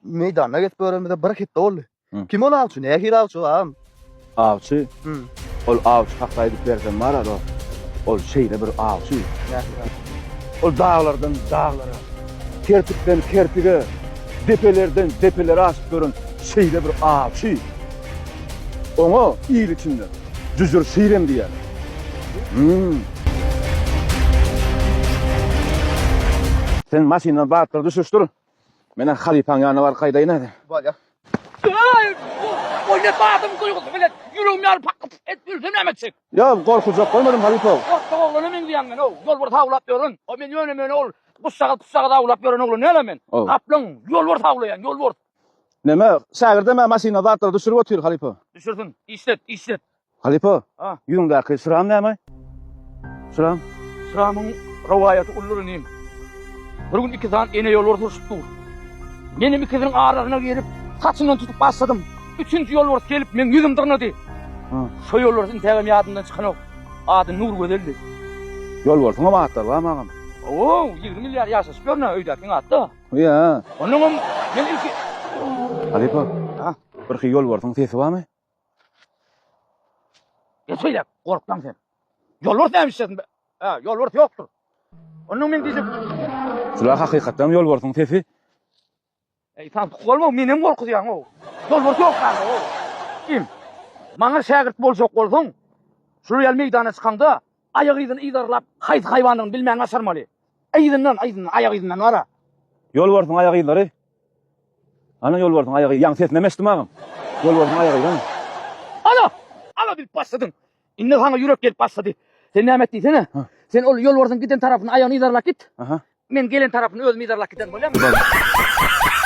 Meýdanda gezip ýörenimize bir hepde boldy. Kim ol awçy? Nähili awçy agam? Awçy? Ol awçy hakda aýdyp bersem bar-a dost. Ol şeýle bir awçy. Nähili awçy? Ol daglardan daglara, kertikden kertige, depelerden depelere aşyp ýören şeýle bir awçy. Oňa il içinde Jüjür şir hem diýýärler. Hum. Sen maşyndan zatlary düşüşdir. Men-ä halypaň ýanyna baryp gaýdaýyn häzir. Bolýar. Eý, oýnatma adam duýgusy bilen ýüregim ýaly pakyt edip ölsem näme etjek? Ýok, gorkuzjak bolmadym halypa. Gorkak oglana meňzeýäň men-ow, ýolbars awlap ýören. O men ýöne-möne ol guşjagaz puşjagaz awlap ýören oglan däl-ä men. Gaplaň, ýolbars awlaýan, ýolbars. Neme, şägirdem-ä maşyna zatlary düşürip otyr halypa. Düşürsin, işlet, işlet. Halypa, ýüzüňdäki şram näme? Şram? Şramyň rowaýaty uludyr inim. Bir gün iki sany ene ýolbars urşup dur. Menem ikisiniň arasyna girip, saçyndan tutup başladym. Üçünji ýolbars gelip, meň ýüzüm dyrnady. Şo ýolbars intägem ýadymdan çykanok. Ady Nurgözeldi. Ýolbarsyňam atlary barmy agam? Hawa, 20 ýyl bäri ýaşaşyp ýörün-ä öýdäkiň atda. Ýa. Onnoňam men ilki Halypa, birki ýolbarsyň sesi barmy? Geç beýläk, gorkmaň sen. Ýolbars näme işlesin? Hä, ýolbars ýokdur. Onnoň men diýjek. Şular hakykatdan ýolbarsyň sesi. Eý, samsyk bolma, menem gorkuzýaň-ow. Ýolbars ýok bärde-ow. Kim? Maňa şägirt boljak bolsaň, şular ýaly meýdana çykaňda, aýak yzyny yzarlap, haýsy haýwandygyny bilmän başarmaly. Yzyndan, yzyndan, aýak yzyndan bar-a. Ýolbarsyň aýak yzlary. Ana ýolbarsyň aýagy, ýaňy sesinem eşitdim agam. Ýolbarsyň aýagy ana. Ana! Ana bilip başladyň. Indi saňa ýürek gelip başlady. Sen näme et diýsene? Sen ol ýolbarsyň giden tarapyny aýagyny yzarlap git. Aha. Men gelen tarapyny özüm yzarlap giden bolýarmy?